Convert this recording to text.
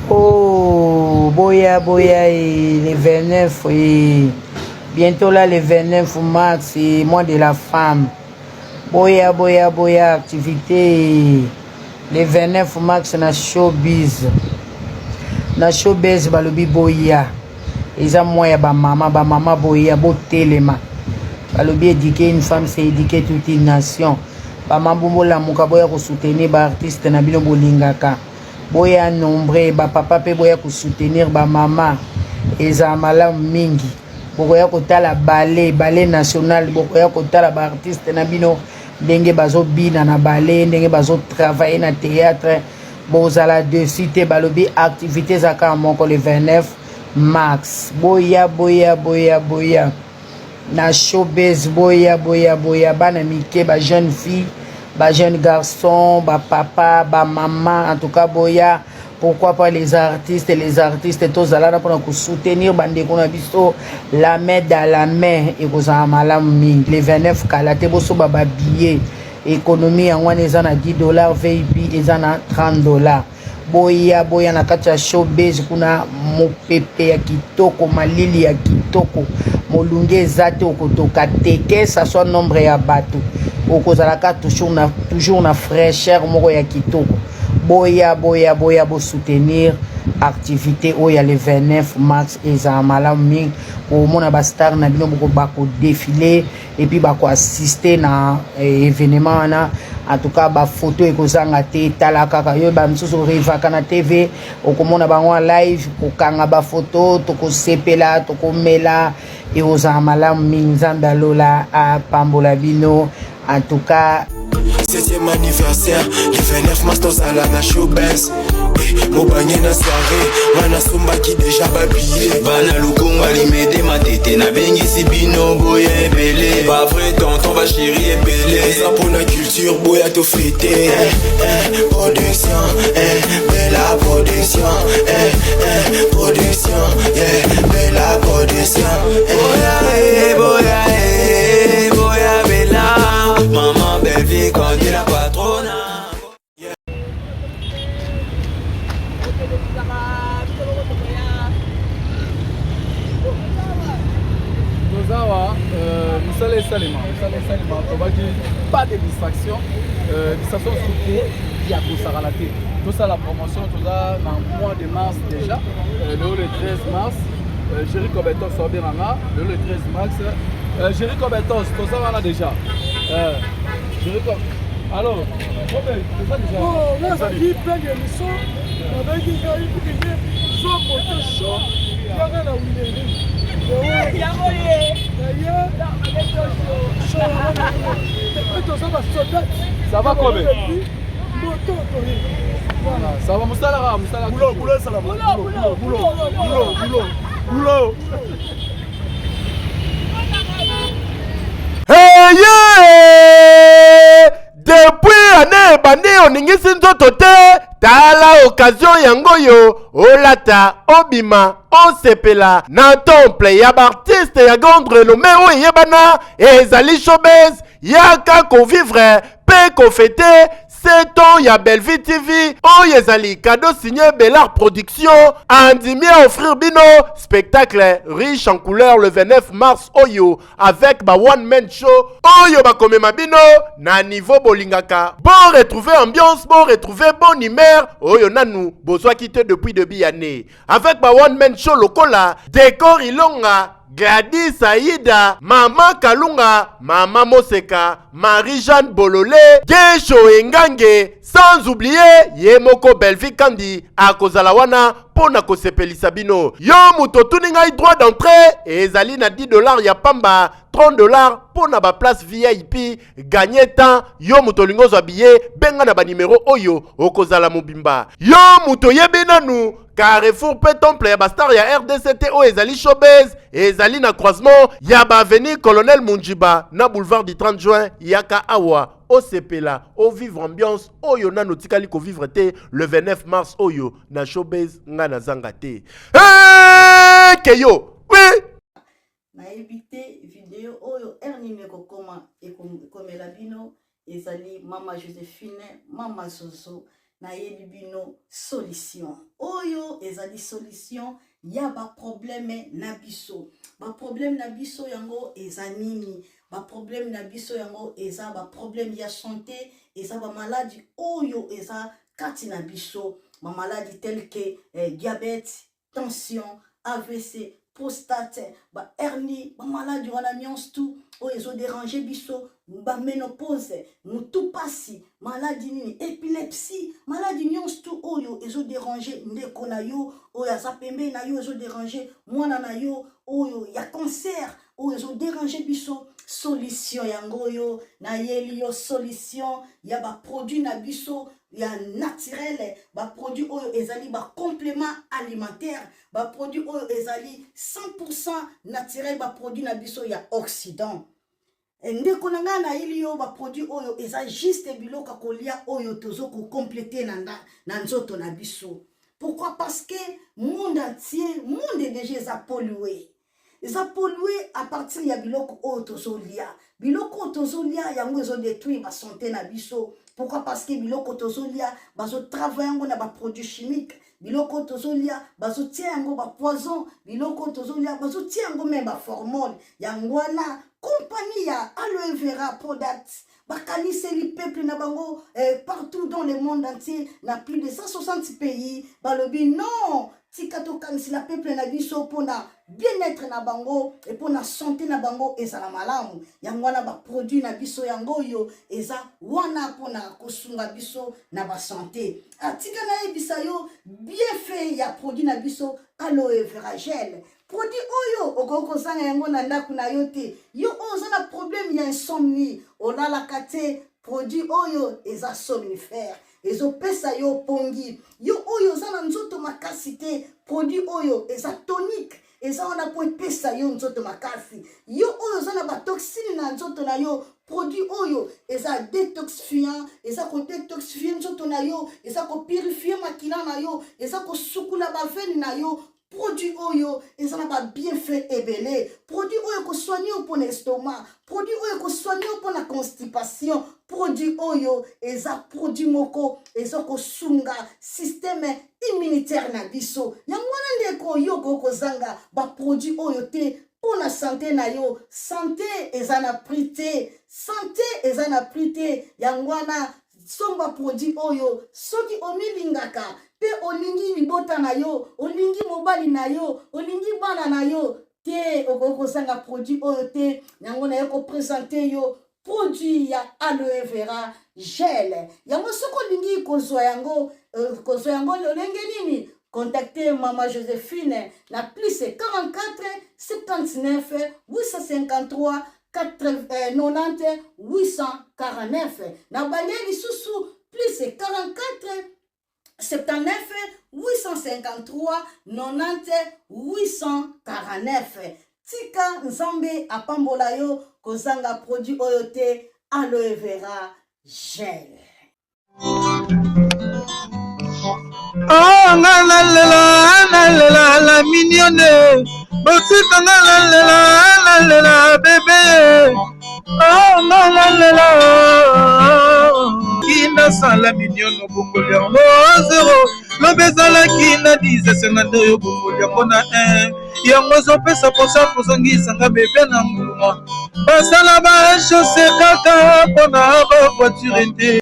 Oh, boya boya eh, le 29 eh. Bientôt là le 29 mars, eh, mois de la femme. Boya boya boya activité eh. Le 29 mars na showbiz. Na showbiz balobi boya. Eza mois ya ba mama, ba mama boya botelema. Balobi éduquer une femme c'est éduquer toute une nation. Ba mama bolamuka boya ko soutenir ba artistes na bino bolingaka. Boya nombre ba papa pe boya ko soutenir ba mama. Eza malamu mingi. Bokoya kotala ballet, ballet national, bokoya kotala ba artistes na bino ndenge bazobina na ballet, ndenge bazo travailler na théâtre. Bozala dessus te balobi activité eza kaka moko le 29 mars. Boya boya boya boya na showbiz boya boya boya bana mike ba jeune fille ba jeune garçon ba papa ba mama en tout cas boya pourquoi pas les artistes les artistes tozala na mpona kosoutenir bandeko na biso la main dans la main ekozala malamu mingi le 29 kala te bosoba babillet économie yango wana eza na 10 dollars vip eza na 30 dollars boya boya na kati ya showbiz kuna mopepe ya kitoko malili ya kitoko molunge eza te okotoka te que ça soit nombre ya bato okozalaka toujours na, toujours na fraîcheur moko ya kitoko boya boya boya bosoutenir activité oyo ya le 29 mars ezala malamu mingi komona bastar na bino bakodefile et puis bakoassiste na eh, événement wana en tout cas bafoto ekozanga te tala kaka yo bamisusu orevaka na tv okomona bango en live kokanga bafoto tokosepela tokomela ekozala malamu mingi nzambe alola apambola bino en tout cas Septième anniversaire, le 29 mars tozala na showbiz eh, mobange na soirée nga nasombaki deja babillet bana lukunga limete matete nabengisi bino boya ebele bavrai tonton basheri ebele eza mpona culture boya tofete eh, eh, production eh, bela production eh, eh, production yeah, bela production eh. boya eh, boya eh, boya bela maman belle kandi la patrona tozawa euh, mosala esalema mosala esalema tobaki pas de distraction euh, distraction soute ya kosakana te tosala promotion toza na mois de mars déjà euh, lelo le 13 mars Jerry Cobetos abenganga lelo le 13 mars Jerry Cobetos toza wana déjà Jerry alors Robert toza déjà oh, nazalaki plein d'émission nabengi ngai kukende zwa moto chaud yaka na wileri yango ye naye chaud toza basoldat ça va Kobe moto toye ça va mosala kaka mosala boulot boulot esala boulot boulot boulot boulot boulot Hey, depuis ane ebandi oningisi nzoto te tala occasion yango oyo olata obima osepela na temple ya baartiste ya grande renommée oyo eyebana ezali showbiz yaka kovivre mpe kofete 7 ans ya Bellevue TV oyo ezali cadeau signé Bellard Production andimi à offrir bino spectacle riche en couleur le 29 mars oyo avec ba one man show oyo bakomema bino na niveau bolingaka bo retrouver ambiance bo retrouver bonne humeur oyo nanu bozwaki te depuis début année avec ba one man show lokola Décor Ilonga Gladys Aïda, Mama Kalunga, Mama Moseka, Marie-Jeanne Bolole, Gesho Engange, sans oublier ye moko Bellevue Kandi akozala wana mpo na kosepelisa bino. Yo moto otuni ngai droit d'entrée ezali na 10 dollars ya pamba 30 dollars mpo na baplace VIP gagne temps yo moto olingi ozwa billet benga na banimero oyo okozala mobimba. Yo moto oyebi nanu Carrefour mpe temple ya bastar ya RDC te oyo ezali showbiz ezali na croisement ya ba avenue Colonel Munjiba na boulevard du 30 juin yaka awa osepela ovivre ambiance oyo nanu otikali kovivre te le 29 mars oyo na showbiz nga nazanga te hey, keyo oui nayebi te video oyo heure nini ekokoma ekomela bino ezali mama josephine mama zozo. Nayeli bino solution. Oyo ezali solution ya ba problème na biso. Ba problème na biso yango eza nini? Ba problème na biso yango eza ba problème ya santé, eza ba maladi oyo eza kati na biso, ba maladi tel que eh, diabète, tension, AVC, prostate, ba hernie, ba maladi wana nyonso tout oyo ezo déranger biso, ba ménopause, mutu pasi, maladi nini, epilepsie, maladi nyonso tout oyo ezo déranger ndeko na yo oyo aza pembeni na yo, ezo déranger mwana na yo oyo ya cancer oyo ezo déranger biso. Solution yango oyo nayeli yo, solution ya ba produit na biso ya naturel, ba produit oyo ezali ba complément alimentaire, ba produit oyo ezali 100% naturel, ba produit na biso ya Occident. Ndeko na ngai, nayeli yo ba produit oyo eza juste biloko ya kolia oyo tozo kocompléter na nzoto na biso. Pourquoi? Parce que monde entier, monde déjà eza pollué, eza pollué à partir ya biloko oyo tozolia. Biloko oyo tozolia yango ezodétruire basanté na biso. Pourquoi? Parce que biloko tozolia, bazotravailler yango na baproduit chimique. Biloko oyo tozolia, bazotia yango bapoison. Biloko oyo tozolia, bazotia yango même baformol. Yango wana compagnie ya Aloe Vera Product bakaniseli peuple na bango partout dans le monde entier, na plus de 160 pays. Balobi non, tika tokanisela peuple na biso mpona bien-être na bango e mpona santé na bango ezala malamu. Yango wana baproduit na biso yango oyo eza wana mpona kosunga biso na basanté. Atika nayebisa yo bienfait ya produit na biso Aloe Vera Gel. Produit oyo okoki kozanga yango na ndako na yo te. Yo oyo oza na problème ya insomnie, olalaka te, produit oyo eza somnifère, ezopesa yo pongi. Yo oyo oza na nzoto makasi te, produit oyo eza tonique, eza wana mpo epesa yo nzoto makasi. Yo oyo oza na batoxine na nzoto na yo, produit oyo eza détoxifiant, eza kodétoxifie nzoto na yo, eza kopurifie makila na yo, eza kosukula baveine na yo. Produit oyo eza na babienfait ebele. Produit oyo ekosoigne yo mpona estomac, produit oyo ekosoigne yo mpona constipation. Produit oyo eza produit moko eza kosunga système immunitaire na biso. Yango wana, ndeko, yo okoki kozanga baproduit oyo te mpo na santé na yo. Santé eza na prix te, santé eza na prix te. Yango wana somba produit oyo soki omilingaka mpe olingi libota na yo, olingi mobali na yo, olingi bana na yo te, okoki kozanga produit oyo te. Yango naye koprésenter yo produit ya Aloe Vera Gel. Yango soki olingi kozwa yango, kozwa yango lolenge nini? Contacte Mama Joséphine na plus 44 79 853 90 849. Na bande lisusu, plus 44 79 853 90 849. Tika Nzambe apambola yo. Kozanga produit oyo te, Aloe Vera Gel. Oh, nga nalela, nalela la mignonne, botika nga nalela, nalela bébé. Oh, nga nalela kinasala mignonne, obongoli yango zero. Lobi ezalaki na 10, esenga nde oyo obongoli yango na 1. Yango ezopesa mposa kozongisanga bébé na nguluma. Basala bachaussée kaka mpona bavoiture te.